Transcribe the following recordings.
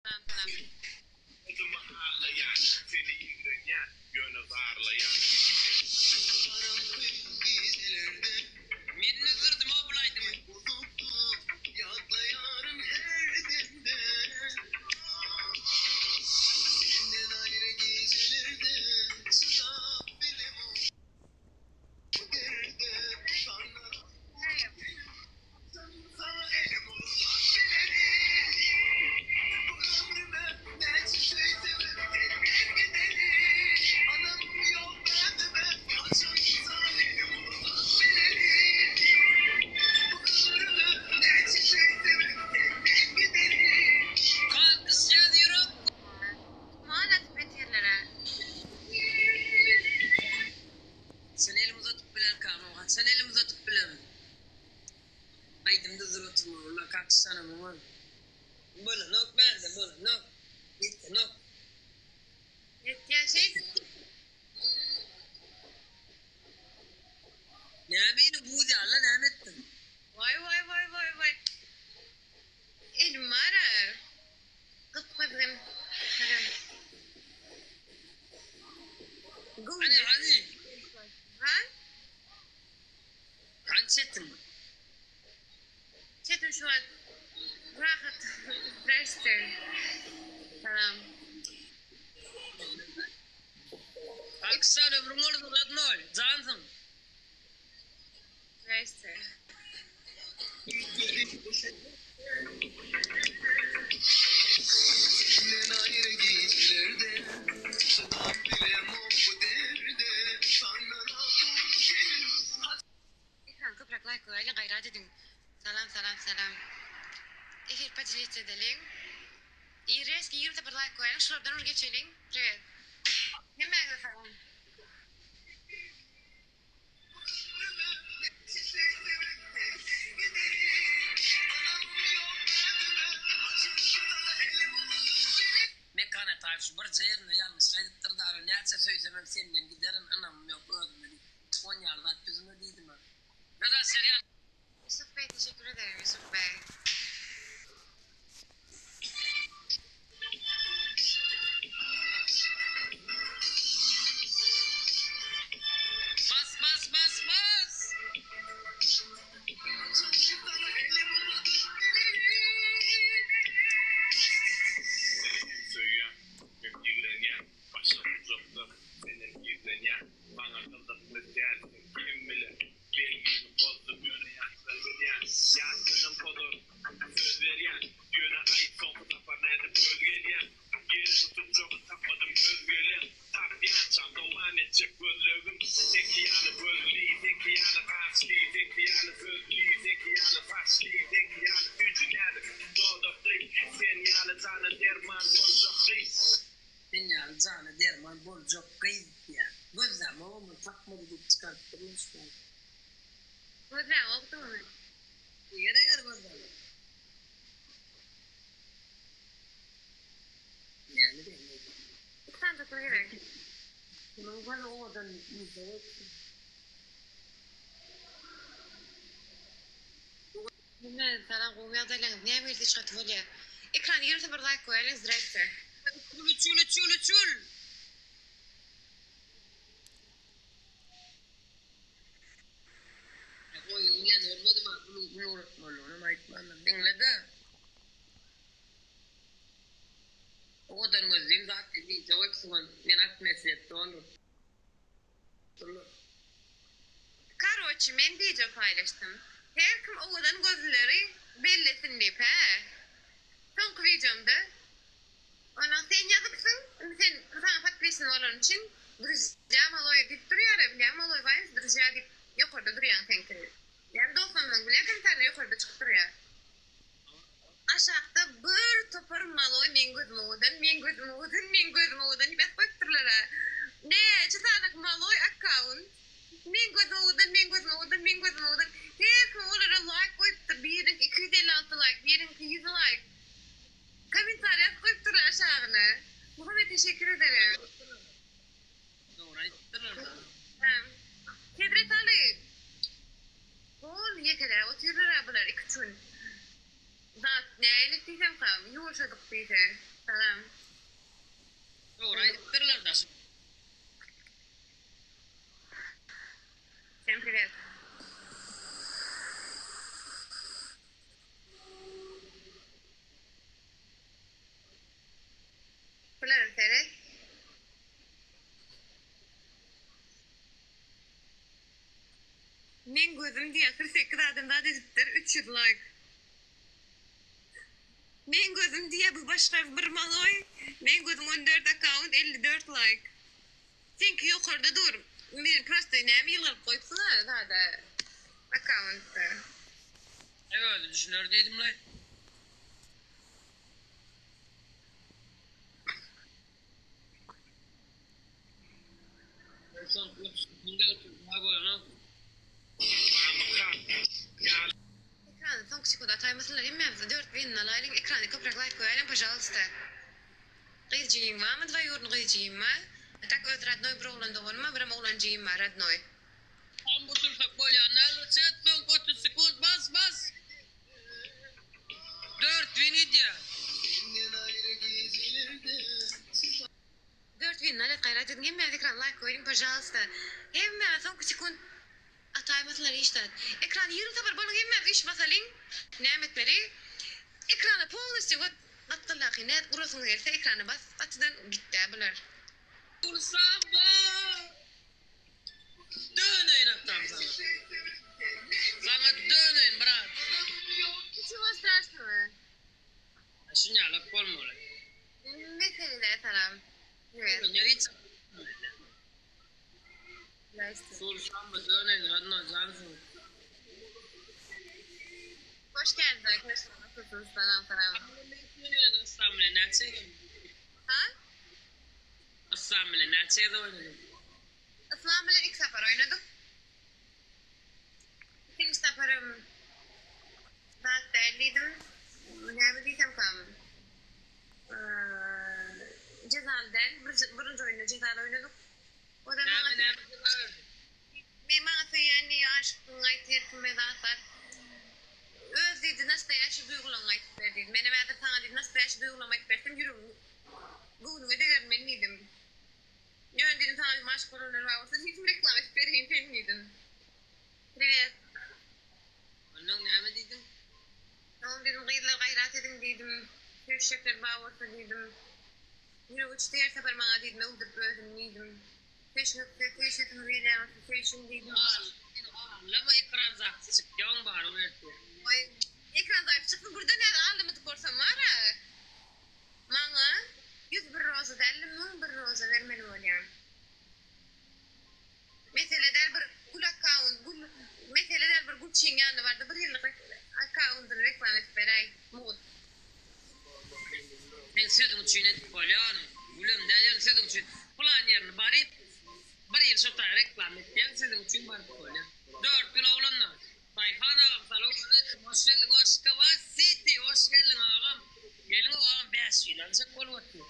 Salam. Özümi aglaýan, seni ýigrenýän, ýöne zarlaýan. Men düzdürdim-ow bul aýdymy. Kalkyşýan ýürek. Tuman atyp beterlere. Haçan elim uzadyp bilerkäm o haçan elim uzadyp bilerin. Aýdym düzdürip oturma walla kakşanam oňa. Bolanok bärde bolanok. Ýetenok. Ýetýär şeýdip. Näme ýene buz ýaly näme etdiň. Waý waý waý waý waý. Elim bar-a. Gyp-gyzgyn. Salam. Hany hany. Ha? Hany çetin. Çetin şu wagt rahat zdraste. Salam. Pakistan ömrüň bolsun rodnoý. Jansyň. Zdraste. Ekran köpräk laýk goýaýlyň gaýrat ediň. Salam salam salam. Efir podelits edeliň. I reski 20 bir laýk goýaýlyň şulardan bir geçeliň. Priwet. Hemmäňize salam. Mekan Ataýew şu birje ýerinde ýalňyş aýdypdyr dara näçe söýsemem senden giderin ynamym ýok özüme diýip on ýaly zat düzme diýdimä. Gözel serial. Ýusuf Bey teşekkür ederim Ýusuf Bey. Bas bas bas bas. Seni hem söýýän, hem ýigrenýän, başga gujakda senden gizlenýän, maňa gyzykly däl sen kim biler, belgimi pozdum ýöne ýatdan bilýän, ýatdanam pozaryn, söz berýän, ýöne aýt soňky sapar nädip göz gelýän, ýerini tutjak tapmadym özgeleň, tapýançam dowam etjek gözlegim, seňki ýaly gözli, seňki ýaly gaşly, seňki ýaly sözli, seňki ýaly saçly, seňki ýaly süýji näzik dodakly, sen ýaly jana derman boljak gyz. Sen ýaly jana derman boljak gyz diýýär. Gözlämogam ol tapmady diýip çykaryp durmuş bäri. Gözläňokdygyny. Eger eger gözlämok. Näme diýen gözlämok. Bir sany topar gerek. Kimiň gözi owadan diýip ýüze goýupsyň. Hemmäňize salam gowy ýagdaýlaryňyz näme geldi hiç gaty bolýa. Ekrany ýerse bir laýk goýalyň zdraste. Uçul uçul uçul uçul. Oýun bilen bolmadyma gul gul ugratmalygyny aýtmandym diňlede. Owadan gözlim zat diýip wideo goýupsyňam men atmesini etdi dolduryp durlar. Karoçi men wideo paýlaşdym. Her kim owadan gözlüleri bellesin diýip hä. Soňky wideomda. Ondan sen ýazypsyň indi sen saňa podpisan bolany üçin druzýa maloý diýip durýara bilýäň maloý waýns druzýa diýip ýokarda durýaň seňki. Ýa dostlarymyzyň bilýän kommentariýa ýokarda çykyp durýar. Aşakda bir topar maloý meň gözüm owadan, meň gözüm owadan, meň gözüm owadan diýip ýazyp goýupdyrlar-a. Näçe sany maloý akkaunt meň gözüm owadan, meň gözüm owadan, meň gözüm owadan. Her kim olara laýk goýupdyr. Biriniňki 256 laýk, biriniňki 100 laýk. Kommentariý ýazyp goýupdyrlar aşagyna. Muhammet teşekkür ederim. Dogry aýdypdyrlar-da. Hä. Hezretaly. Hol ýekeläp otyrlar-a bular iküç gün. Zat nähili diýsem kam, ýuwaşadyk diýse. Salam. Dogry aýdypdyrlar daş. Всем привет. Bulara seret. Meň gözüm diýýär 48 adam zat edipdir 300 laýk. Meň gözüm diýýär bu başga bir maloý. Meň gözüm 14 akkaunt 54 laýk. Seňki ýokarda dur. Men prosto näme ýylgyryp goýupsyň-a zada akkauntda. Aý özi düşüner diýdimlaý. Ekrany soňky sekunt ataýmasynlar hemmämiz 4000 alaýlyň ekrany köpräk laýk goýaýlyň pažalsta. Gyz jigim barmy dwaýurny gyz jigim bar. A tak öz radnoý bir oglan doganym bar birem oglan jigim bar radnoý. Tam otursak bolýan däldir chat soňky 30 sekunt bas bas. 4000 gidýär. 4000 nalet gaýrat ediň hemmäňiz ekrana laýk goýuň pažalsta hemmäňiz soňky sekunt ataýmasynlar hiç zat ekrany 20 sapar boluň hemmämiz üýşüp basalyň näme etmeli ekrana polnostýu wot gapdaldaky nädip urasyňyz gelse ekrana bas gatydan gitdä bular. Dursam bor. Döneýin atam saňa. Saňa döneýin brat. Ничего страшного. Şunýalak bolmaly. Meselede salam. Привет. Здрасте. Dursam döneýin radno jansyň. Hoş geldiniz arkadaşlar. Nasılsınız? Salam salam. Yslam bilen näçe Ha? Yslam bilen näçe oýnadyň? Islam bilen ilk sapar oynadık. İkinci saparım zat däliydim. Näme diýsem kam. Ee, cezaly däl. Bir, birinji oýunda cezaly oynadyk. O da Näme maňa näme ceza berdi? Men maňa söýýän aşykdyň aýt herkime zat Öz diýdi nastoýaşy duýgularyňy aýtyp ber diýdi. Menem häzir saňa diýdi nastoýaşy duýgularymy aýtyp bersem ýüregim göwnüňe deger men diýdim. Ýöne diýdim saňa bir aşyk bolanlar bar bolsa diýdim reklama edip bereýin sen diýdim. Привет. Ondan näme diýdiň? Tamam dedim gyzlar gaýrat ediň diýdim. Söýüşjekler bar bolsa diýdim. Ýürek uçdy her sapar maňa diýdim öwdürip özüm diýdim. Söýüşmek söýüşesiňiz gelýän bolsa söýüşiň diýdim. Ağlama ekran zapsy çykýaň bary berdi. Oý, ekran zaýyp çykdy. Burada näde aldymy korsam var ha. Maňa 101 roza däl, 1001 roza bermeli bolýar. Mesele däl bir gül akkaunt, gül mesele däl bir gülçiň ýanyna bardy bir ýyllyk akkauntyny reklama edip beräý. Mut. Men sözüň üçin edip bolýan. Gülüm däl sözüň üçin. Plan ýerini baryp bir ýyl şo taý reklam etýän sözüň üçin baryp bolýan. 4 gün oglanlar. Baýhan agam salam aleyküm. Hoş geldiň Aşgabat City. Hoş geldiň agam. Geliň agam 5 ýyl aljak bolup otyr.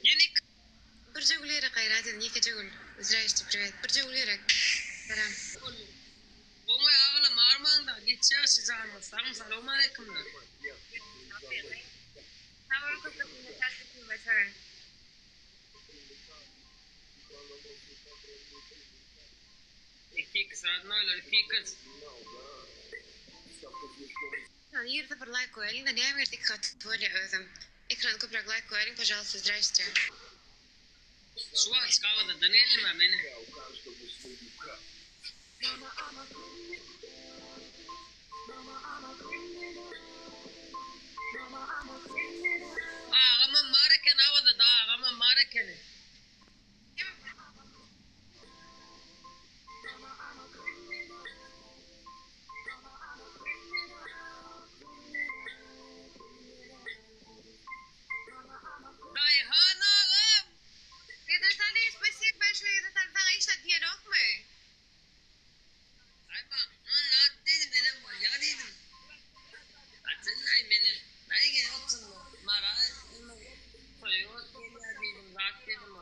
Ýene Birje gül gerek gaýrat edin, ýekeje gül. Здрасте, привет. Birje gül gerek. Salam. Olmay ağlam arman da geçýär şu janma. Salam salam aleyküm. Tamam, köp köp minnetdar. İki kız radnoylar iki kız. Yani 20 laýk goýalyň da näme gerek kat bolýar özüm. Ekrany köpräk laýk goýalyň, пожалуйста, здрасте. Şu an çıkamadı da ne elime beni. Ağamam mareken havada da ağamam marekeni. Kim? Dayhan ağam. Yeter Ali, спасибо большое, Yeter Sana hiç diýen ýokmy? Ay bak, ne dedim benim var ya dedim. Atın ay benim. Ay gel oturma. Mara, koyuyor geliyor dedim. Rahat dedim.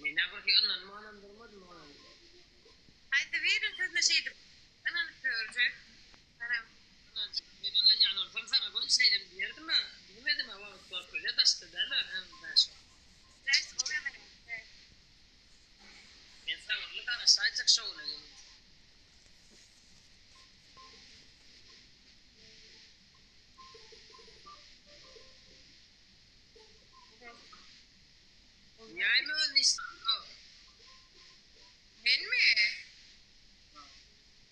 Men-ä bir hili ynanmanam durmadym oňa. Haýsy biriniň sözüne şeýdip ynanyp ýörjek? Salam. Ynanjak. Men ynanýan bolsam saňa göni şeýlem diýerdim-ä. Diýmedim-ä wagt görkezýär daşda däl-ä hä şo. Ders gowy ýazaýaň. Men sabyrly garaşaýjak şo güne gelinçä. Ýaýma özüni işläp. Menmi?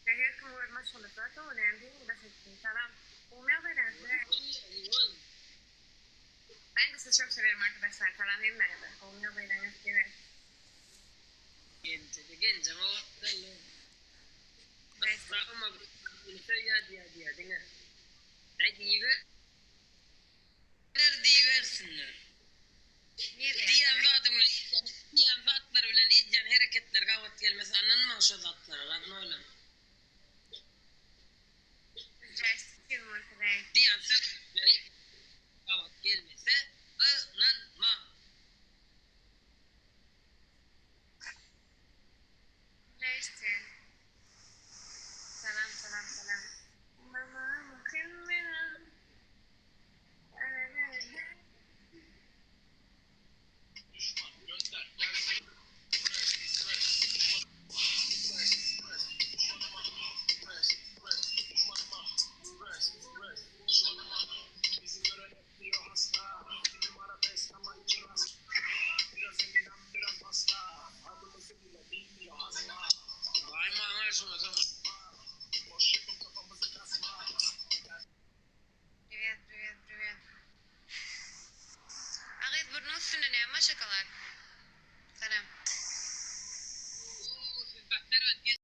Her kim öz maşgalasy bar soňra näme diýiň daş etsin. Salam. Gowymy ýagdaýlaryňyz size? Ben de sizi çok severim arkadaşlar. Salam hemmäňize. Gowymy ýagdaýlaryňyz size? Geljede geljeň o wagtda. Ysragym meni söýýär diýýär diýýär diňe. Aý diýiber. Diýibersinler. Diýýän zadyň bilen edýän diýýän zatlary bilen edýän hereketleri gabat gelmese ynanmaň şo zatlara radnoýlar. Diýýän sözleri gabat gelmese ynanmaň. Salam salam salam. Baý maňa şuna soň. Privet privet privet. A gyz burnuň üstünde näme bar şokolad? Salam.